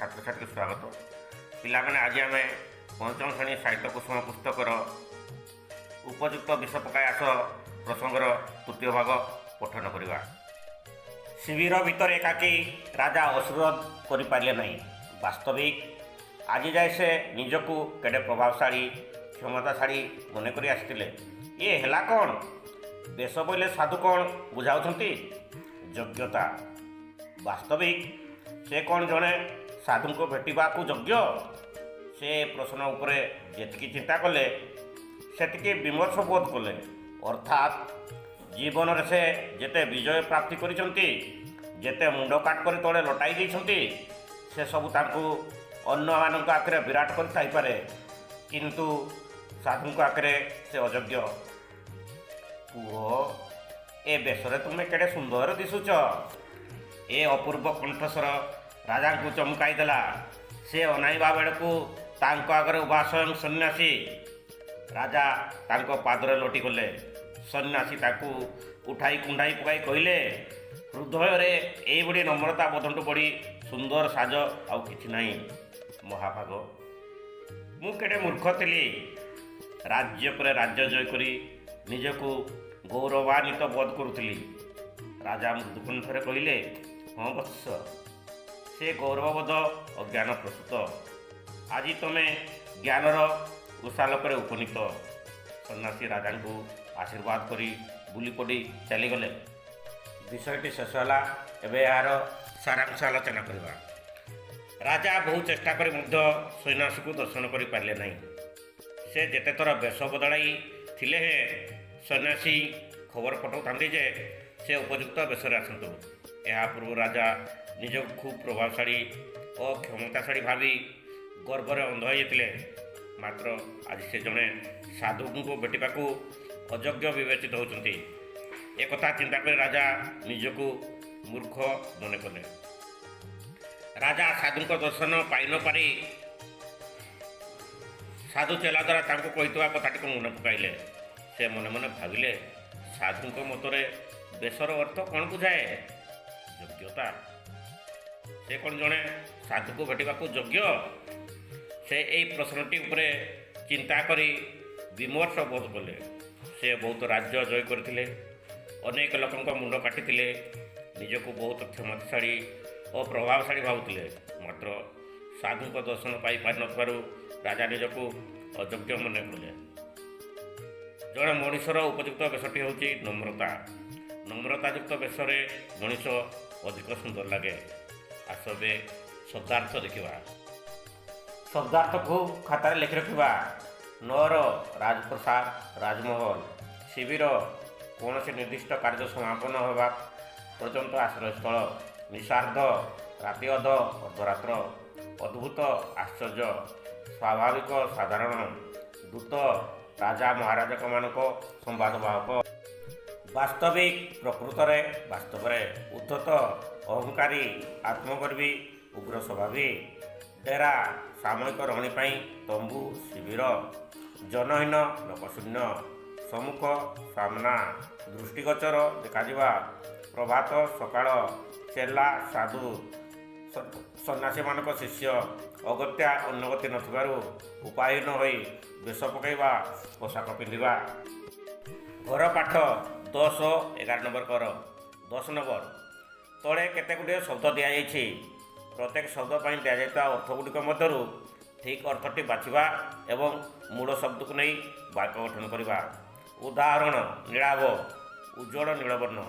ଛାତ୍ରଛାତ୍ରୀ ସ୍ୱାଗତ। ପିଲାମାନେ, ଆଜି ଆମେ ପଞ୍ଚମ ଶ୍ରେଣୀ ସାହିତ୍ୟ କୁସୁମ ପୁସ୍ତକର ଉପଯୁକ୍ତ ବେଶ ପକାଇ ଆସ ପ୍ରସଙ୍ଗର ତୃତୀୟ ଭାଗ ପଠନ କରିବା। ଶିବିର ଭିତରେ ଏକାକୀ ରାଜା ଅଶ୍ରୁରୋଧ କରିପାରିଲେ ନାହିଁ। ବାସ୍ତବିକ ଆଜି ଯାଏ ସେ ନିଜକୁ କେଡ଼େ ପ୍ରଭାବଶାଳୀ, କ୍ଷମତାଶାଳୀ ମନେ କରି ଆସିଥିଲେ। ଇଏ ହେଲା କ'ଣ? ବେଶ ବୋଇଲେ ସାଧୁ କ'ଣ ବୁଝାଉଛନ୍ତି? ଯୋଗ୍ୟତା। ବାସ୍ତବିକ ସେ କ'ଣ ଜଣେ ସାଧୁଙ୍କୁ ଭେଟିବାକୁ ଯୋଗ୍ୟ? ସେ ପ୍ରଶ୍ନ ଉପରେ ଯେତିକି ଚିନ୍ତା କଲେ, ସେତିକି ବିମର୍ଷ ବୋଧ କଲେ। ଅର୍ଥାତ୍ ଜୀବନରେ ସେ ଯେତେ ବିଜୟ ପ୍ରାପ୍ତି କରିଛନ୍ତି, ଯେତେ ମୁଣ୍ଡ କାଟ କରି ତଳେ ଲଟାଇ ଦେଇଛନ୍ତି, ସେସବୁ ତାଙ୍କୁ ଅନ୍ୟମାନଙ୍କ ଆଖିରେ ବିରାଟ କରିଥାଇପାରେ, କିନ୍ତୁ ସାଧୁଙ୍କ ଆଖିରେ ସେ ଅଯୋଗ୍ୟ। "ପୁଅ, ଏ ବେଶରେ ତୁମେ କେଡ଼େ ସୁନ୍ଦର ଦିଶୁଛ।" ଏ ଅପୂର୍ବ କଣ୍ଠସ୍ୱର ରାଜାଙ୍କୁ ଚମକାଇ ଦେଲା। ସେ ଅନାଇବା ବେଳକୁ ତାଙ୍କ ଆଗରେ ଉଭା ସ୍ୱୟଂ ସନ୍ନ୍ୟାସୀ। ରାଜା ତାଙ୍କ ପାଦରେ ଲୋଟିଗଲେ। ସନ୍ନ୍ୟାସୀ ତାକୁ ଉଠାଇ କୁଣ୍ଢାଇ ପକାଇ କହିଲେ, "ହୃଦୟରେ ଏଇଭଳି ନମ୍ରତା ବୋଧଠୁ ବଳି ସୁନ୍ଦର ସାଜ ଆଉ କିଛି ନାହିଁ। ମହାଭାଗ, ମୁଁ କେଡ଼େ ମୂର୍ଖ ଥିଲି। ରାଜ୍ୟ ପରେ ରାଜ୍ୟ ଜୟ କରି ନିଜକୁ ଗୌରବାନ୍ୱିତ ବୋଧ କରୁଥିଲି।" ରାଜା ମୃଦୁକଣ୍ଠରେ କହିଲେ, "ହଁ ବତ୍ସ, ସେ ଗୌରବବୋଧ ଅଜ୍ଞାନ ପ୍ରସୂତ। ଆଜି ତମେ ଜ୍ଞାନର ଉଷାଲୋକରେ ଉପନୀତ।" ସନ୍ନ୍ୟାସୀ ରାଜାଙ୍କୁ ଆଶୀର୍ବାଦ କରି ବୁଲି ପଡ଼ି ଚାଲିଗଲେ। ବିଷୟଟି ଶେଷ ହେଲା। ଏବେ ଏହାର ସାରାଂଶ ଆଲୋଚନା କରିବା। ରାଜା ବହୁ ଚେଷ୍ଟା କରି ମଧ୍ୟ ସନ୍ନ୍ୟାସୀକୁ ଦର୍ଶନ କରିପାରିଲେ ନାହିଁ। ସେ ଯେତେଥର ବେଶ ବଦଳାଇ ଥିଲେ ହେଁ ସନ୍ନ୍ୟାସୀ ଖବର ପଠାଉଥାନ୍ତି ଯେ ସେ ଉପଯୁକ୍ତ ବେଶରେ ଆସନ୍ତୁ। ଏହା ପୂର୍ବରୁ ରାଜା ନିଜକୁ ଖୁବ୍ ପ୍ରଭାବଶାଳୀ ଓ କ୍ଷମତାଶାଳୀ ଭାବି ଗର୍ବରେ ଅନ୍ଧ ହୋଇଯାଇଥିଲେ। ମାତ୍ର ଆଜି ସେ ଜଣେ ସାଧୁଙ୍କୁ ଭେଟିବାକୁ ଅଯୋଗ୍ୟ ବିବେଚିତ ହେଉଛନ୍ତି। ଏକଥା ଚିନ୍ତା କରି ରାଜା ନିଜକୁ ମୂର୍ଖ ମନେ କଲେ। ରାଜା ସାଧୁଙ୍କ ଦର୍ଶନ ପାଇ ନ ପାରି ସାଧୁ ଚେଲା ଦ୍ୱାରା ତାଙ୍କୁ କହିଥିବା କଥାଟିକୁ ମନେ ପକାଇଲେ। ସେ ମନେ ମନେ ଭାବିଲେ, ସାଧୁଙ୍କ ମତରେ ବେଶର ଅର୍ଥ କ'ଣ ବୁଝାଏ? ଯୋଗ୍ୟତା। ସେ କ'ଣ ଜଣେ ସାଧୁକୁ ଭେଟିବାକୁ ଯୋଗ୍ୟ? ସେ ଏଇ ପ୍ରଶ୍ନଟି ଉପରେ ଚିନ୍ତା କରି ବିମର୍ଷ ବୋଧ କଲେ। ସେ ବହୁତ ରାଜ୍ୟ ଜୟ କରିଥିଲେ, ଅନେକ ଲୋକଙ୍କ ମୁଣ୍ଡ କାଟିଥିଲେ, ନିଜକୁ ବହୁତ କ୍ଷମତାଶାଳୀ ଓ ପ୍ରଭାବଶାଳୀ ଭାବୁଥିଲେ। ମାତ୍ର ସାଧୁଙ୍କ ଦର୍ଶନ ପାଇପାରିନଥିବାରୁ ରାଜା ନିଜକୁ ଅଯୋଗ୍ୟ ମନେ କଲେ। ଜଣେ ମଣିଷର ଉପଯୁକ୍ତ ବେଶଟି ହେଉଛି ନମ୍ରତା। ନମ୍ରତାଯୁକ୍ତ ବେଶରେ ମଣିଷ ଅଧିକ ସୁନ୍ଦର ଲାଗେ। ଆସ, ଏବେ ଶବ୍ଦାର୍ଥ ଦେଖିବା। ଶବ୍ଦାର୍ଥକୁ ଖାତାରେ ଲେଖି ରଖିବା। ନଅର, ରାଜପ୍ରସାଦ, ରାଜମହଲ। ଶିବିର, କୌଣସି ନିର୍ଦ୍ଦିଷ୍ଟ କାର୍ଯ୍ୟ ସମାପନ ହେବା ପର୍ଯ୍ୟନ୍ତ ଆଶ୍ରୟସ୍ଥଳ। ନିଶାର୍ଦ୍ଧ, ରାତି ଅଧ, ଅର୍ଦ୍ଧରାତ୍ର। ଅଦ୍ଭୁତ, ଆଶ୍ଚର୍ଯ୍ୟ। ସ୍ୱାଭାବିକ, ସାଧାରଣ। ଦୂତ, ରାଜା ମହାରାଜାମାନଙ୍କ ସମ୍ବାଦବାହକ। ବାସ୍ତବିକ, ପ୍ରକୃତରେ, ବାସ୍ତବରେ। ଉଦ୍ଧତ, ଅହଙ୍କାରୀ, ଆତ୍ମଗର୍ବୀ, ଉଗ୍ର ସ୍ୱଭାବୀ। ଡେରା, ସାମୟିକ ରହଣି ପାଇଁ ତମ୍ବୁ, ଶିବିର। ଜନହୀନ, ଲୋକଶୂନ୍ୟ। ସମ୍ମୁଖ, ସାମ୍ନା। ଦୃଷ୍ଟିଗୋଚର, ଦେଖାଯିବା। ପ୍ରଭାତ, ସକାଳ। ଚେଲା, ସାଧୁ, ସନ୍ନ୍ୟାସୀମାନଙ୍କ ଶିଷ୍ୟ। ଅଗତ୍ୟା, ଅନ୍ୟଗତି ନଥିବାରୁ, ଉପାୟହୀନ ହୋଇ। ବେଶ ପକାଇବା, ପୋଷାକ ପିନ୍ଧିବା। ଘର ପାଠ 10, 11 ନମ୍ବର କର। 10 ନମ୍ବର, ତଳେ କେତେ ଗୁଡ଼ିଏ ଶବ୍ଦ ଦିଆଯାଇଛି। ପ୍ରତ୍ୟେକ ଶବ୍ଦ ପାଇଁ ଦିଆଯାଇଥିବା ଅର୍ଥ ଗୁଡ଼ିକ ମଧ୍ୟରୁ ଠିକ୍ ଅର୍ଥଟି ବାଛିବା ଏବଂ ମୂଳ ଶବ୍ଦକୁ ନେଇ ବାକ୍ୟ ଗଠନ କରିବା। ଉଦାହରଣ, ନୀଳାଭ, ଉଜ୍ଜଳ ନୀଳବର୍ଣ୍ଣ।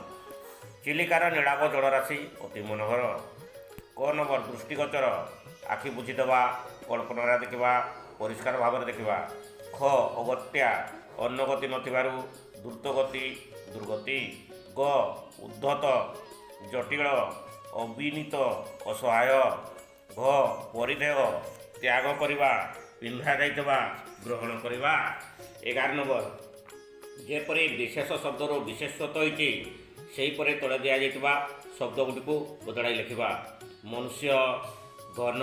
ଚିଲିକାର ନୀଳାଭ ଜଳରାଶି ଅତି ମନୋହର। କ ନମ୍ବର, ଦୃଷ୍ଟିଗୋଚର, ଆଖି ବୁଜିଦେବା, କଳ୍ପନାରେ ଦେଖିବା, ପରିଷ୍କାର ଭାବରେ ଦେଖିବା। ଖ, ଅଗତ୍ୟା, ଅନ୍ୟଗତି ନଥିବାରୁ, ଦ୍ରୁତଗତି, ଦୁର୍ଗତି। ଗ, ଉଦ୍ଧତ, ଜଟିଳ, ଅବିନୀତ, ଅସହାୟ। ଘ, ପରିଧେୟ, ତ୍ୟାଗ କରିବା, ପିନ୍ଧା ଯାଇଥିବା, ଗ୍ରହଣ କରିବା। 11 ନମ୍ବର, ଯେପରି ବିଶେଷ ଶବ୍ଦରୁ ବିଶେଷତ୍ୱ ହୋଇଛି, ସେହିପରି ତଳେ ଦିଆଯାଇଥିବା ଶବ୍ଦ ଗୁଡ଼ିକୁ ବଦଳାଇ ଲେଖିବା। ମନୁଷ୍ୟ, ଘନ,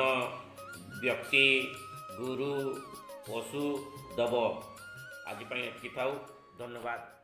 ବ୍ୟକ୍ତି, ଗୁରୁ, ପଶୁ, ଦେବ। ଆଜି ପାଇଁ ଏତିକି ଥାଉ। ଧନ୍ୟବାଦ।